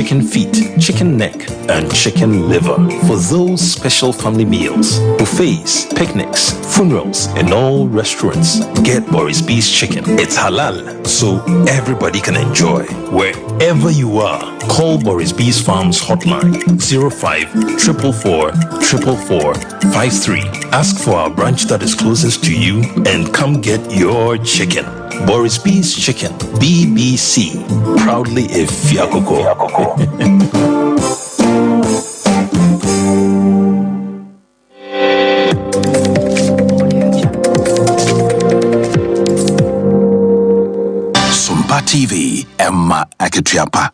Chicken feet, chicken neck, and chicken liver for those special family meals, buffets, picnics, funerals, and all restaurants. Get Boris B's chicken. It's halal, so everybody can enjoy. Wherever you are, call Boris B's Farms hotline 05 444 444 53. Ask for our branch that is closest to you and come get your chicken. Boris B's Chicken, BBC, proudly a Fiakoko. Sompa TV, Emma Akatua pa.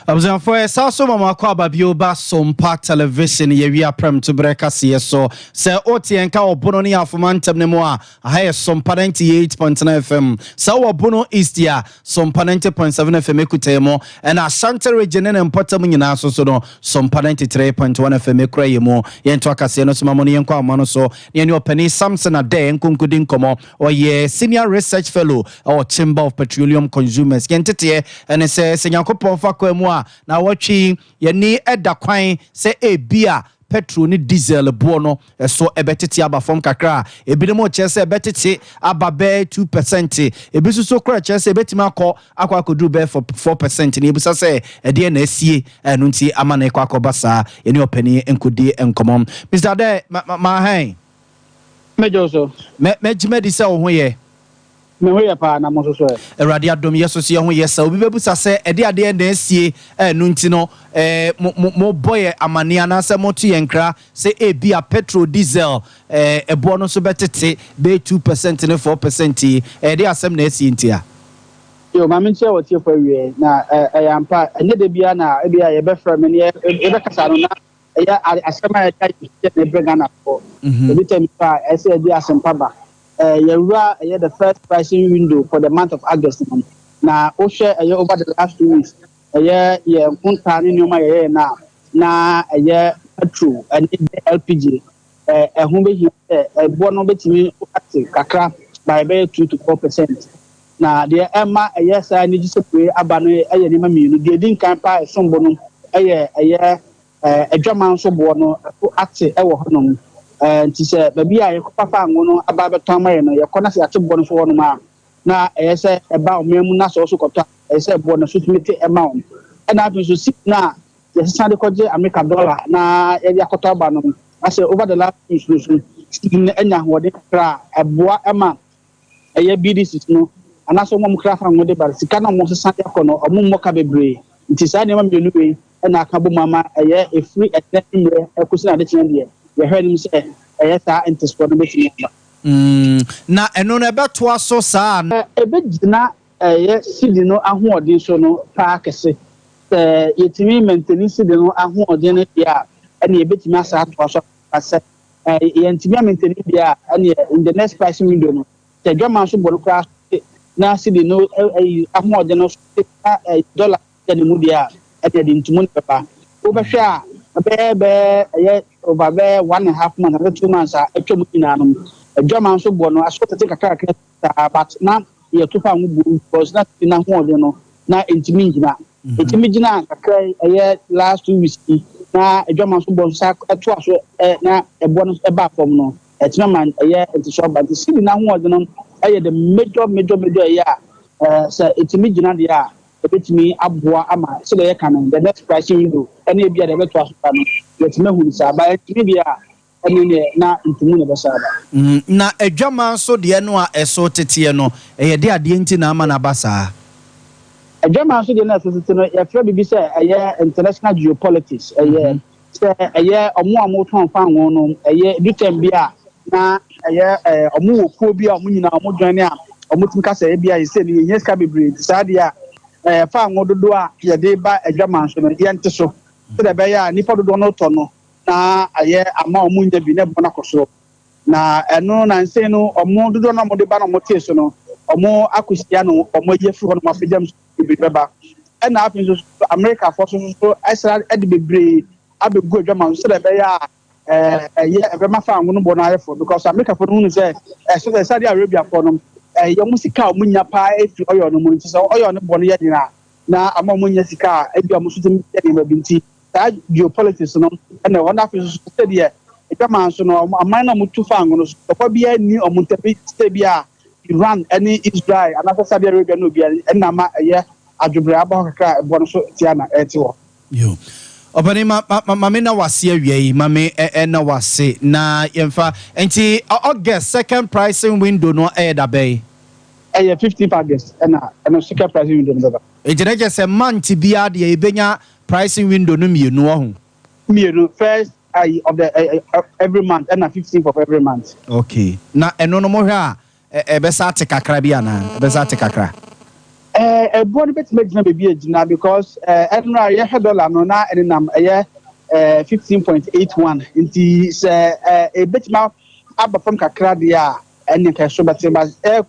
Abusuafoɔ, yɛsan so ma mo akɔ aba bio ba Sompa Television yɛwi aprɛm to berɛ kaseɛ so. Sɛ wote yɛn ka wɔ Bono ne Afoma ntam no mu a, aha yɛ Sompa 98.9 FM. Sɛ wowɔ Bono East a, Sompa 90.7 FM ekuta mu. Ɛna Ashanti Region ne ne mpɔtam nyinaa so so no, Sompa 93.1 FM ekura yɛ mu. Yɛnto akaseɛ no so ma mo no, yɛnkɔ ama no so. Ne yɛne ɔpanin Samson Adɛ nkonkodi nkɔmmɔ. Ɔyɛ Senior Research Fellow ɛwɔ Chamber of Petroleum Consumers. Yɛn teteɛ ɛne sɛ Nyankopɔn fa kwan mu a, na wɔtwe yɛni ɛda kwan sɛ ebi a petrol ne diesel boɔ no ɛso ɛbɛtete aba fam kakra a, ebinom kyerɛ sɛ ɛbɛtete aba bɛɛ 2%, ebi nso so kora kyerɛ sɛ ebɛtumi akɔ akɔduru bɛɛ 4%. Na ebusa sɛ ɛdeɛ na esie ɛno nti ama na ɛkɔ akɔba saa. Yɛne ɔpanin nkodi nkɔmɔ. Mr Adɛ, ma ma ma hɛn. Mɛgye so. Mɛ mɛgyima di sɛ wo ho yɛ. Me ho yɛ paa, na mo nso so ɛ? Awurade adom, yɛ so so yɛ ho yɛ. Sɛ obi bɛbusa sɛ ɛde adeɛ na esie ɛno nti no, mo mo mo bɔ yɛ amanneɛ anaasɛ mo to yɛn nkra sɛ ebi a petrol, diesel ɛboɔ no nso bɛtete bɛyɛ 2% ne 4% yi, ɛde asɛm na esie nti a. Yo, maame, nkyɛn wɔ tiefo awie na ɛyɛ ampa. Ɛnyɛ de bia na ebi a yɛbɛfrɛ me ne yɛbɛkasa no na ɛyɛ asɛm a yɛde ayɛ na ɛbrɛ Ghanafoɔ. Ebi tɛm so a ɛsɛ yɛde asɛmpa ba. Yɛwura ɛyɛ the first pricing window for the month of August no, na wohwɛ ɛyɛ over the last 2 weeks, ɛyɛ yɛ nkontaa ne nneɛma yɛyɛ na ɛyɛ petrol ɛne LPG ɛho bɛhia sɛ ɛboɔ no bɛtumi ate kakra by bɛyɛ 2 to 4%. Na deɛ ɛma ɛyɛ saa anigye sɛ pue aba no ɛyɛ nneɛma mmienu. Deɛ edi nkan paa ɛsom bo no ɛyɛ adwaman nso boɔ no ɛso ate ɛwɔ hɔnom. Nti sɛ baabi a yɛkɔfa fango no aba abɛtɔn ama yɛ no, yɛkɔ na sɛ yɛate boɔ no so hɔnom a, na ɛyɛ sɛ ɛba ɔman mu na sɛ ɔso kɔtɔ a, ɛyɛ sɛ boɔ no so tumi te ɛma wɔn. Ɛna afei nso si na yɛsesa de kɔgye America dollar na yɛde akɔtɔ aba no asɛ over the last 2 weeks no so, cedi no anya ahoɔden kakra a ɛboa ɛma ɛyɛ BDCs no anaasɛ ɔmo a ɔmo kra fango de ba, sika na ɔmo sesa de akɔ no, ɔmo mmɔ ka bebree. Nti saa nneɛma mmienu wei ɛna aka bɔ mu ama ɛyɛ efiri ɛnɛ mmerɛ ɛkɔsi na adekyerɛ deɛ yɛhwɛ anim sɛ ɛyɛ saa ntesoɔ no bɛtumi aba. Na ɛno no ɛbɛtoa so saa? Ɛbɛgyina ɛyɛ cedi no ahoɔden so no paa kɛse. Sɛ yɛtumi maintain cedi no ahoɔden no deɛ a, ɛne yɛbɛtumi asa atoa so. Sɛ yɛntumi amaintain deɛ a, ɛne in the next pricing window no, sɛ adwama nso bɔ no koraa na cedi no ɛyi ahoɔden no so na dollar yɛ ne mu deɛ a, ɛne yɛde ntumu no bɛba. Wobɛhwɛ a, ɛbɛyɛ bɛyɛ ɛyɛ over bɛyɛ 1.5 months anaasɛ 2 months a atwa mu nyinaa no, adwama nso bɔ no aso tete kakra kakra saa, but na yɛto fa ho bu because na cedi n'ahoɔden no na ntumi ngyina. Ɛtumi gyina kakra yi, ɛyɛ last 2 weeks yi na adwama nso bɔ nsa ɛtoa so na ɛboɔ no ɛba fam no, ɛtumi ama ɛyɛ ntisoɔ aba. Nti cedi n'ahoɔden no ɛyɛ the major major major ɛyɛ a sɛ ɛtumi gyina deɛ a, ɛbɛtumi aboa ama sɛdeɛ yɛka no, the next pricing window ɛne ebi a deɛ ɛbɛtoa so ba no, yɛtumi ahu no saa ba. Ɛtumi deɛ a, ɛne deɛ na ntumu na ɛbɛsa aba. Na adwama nso deɛ no a ɛso teteɛ no, ɛyɛ de adeɛ nti na ama no aba saa? Adwama nso deɛ no ɛso tete no, yɛfrɛ biribi sɛ ɛyɛ international geopolitics. Ɛyɛ sɛ ɛyɛ ɔmo a ɔmo fango no, ɛyɛ edu tɛm bi a na ɛyɛ ɔmo wɔ kuo bi a ɔmo nyinaa ɔmo join a ɔmo tumi kasa ebi a yɛsɛ no yɛnyɛ sika bebree. Nti saa deɛ a fango dodoɔ a yɛde ba adwama nso no, yɛnte so sɛdeɛ ɛbɛyɛ a nipa dodoɔ no tɔ no na ayɛ ama ɔmo nya bi na ɛbɔ no akɔ soro. Na ɛno nansɛn no, ɔmo dodoɔ no a ɔmo de ba na ɔmo tee so no, ɔmo akɔhyia no, ɔmo ayi afiri hɔ nom afei so bebree bɛba. Ɛna afei nso so Amerikafoɔ so so ɛsra ɛde bebree abɛgu adwama so sɛdeɛ ɛbɛyɛ a ɛyɛ ɛbɛma fango no bɔ no ayɛ fo, because Amerikafoɔ no hunu sɛ ɛsɛ sɛ Saudi Arabiafoɔ no ɛyɛ ɔmo sika a ɔmo nya paa efiri oil no mu. Nti sɛ oil no bɔ no yɛ den a, Na ama ɔmo nya sika a ebi a ɔmo nso tumi yɛ nneɛma bi. Nti saa geopolitics no ɛna ɛwɔ. N'afei nso sɛdeɛ adwaman nso no, ɔmo aman na ɔmo tu fango no so, ɔkɔ biara ni ɔmo ntam sɛ bi a Iran ɛne Israel anaasɛ Saudi Arabia ne obiara, ɛna ama ɛyɛ adwobrɛ abɔ hɔ kakra a ɛboɔ no so tia na ɛte hɔ. Yo, ɔpɛni, ma me na wase awia yi, ma me ɛna wase na yɛmfa. Nti August second pricing window no ɛyɛ dabɛn? Ɛyɛ 15 August ɛna ɛno second pricing window no bɛba. Nti ne kyɛ sɛ month biara deɛ, yɛbɛnya pricing window no mmienu wɔ ho? Mmienu, first ayi of the every month ɛna 15th of every month. Okay, na ɛno no mohwɛ a ɛbɛsa ate kakra bi anaa ɛbɛsa ate kakra? Ɛboɔ no bɛtumi agyina baabi agyina because ɛno a yɛhwɛ dollar no na ɛnenam ɛyɛ 15.81, nti sɛ ɛbɛtumi aba fam kakra deɛ a, ɛne nka ɛso bɛte ba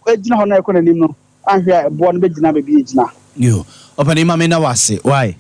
ɛgyina hɔ na ɛkɔ n'anim no ahwɛ a, ɛboɔ no bɛgyina baabi agyina. Yo, ɔpɛni, ma me na wase why.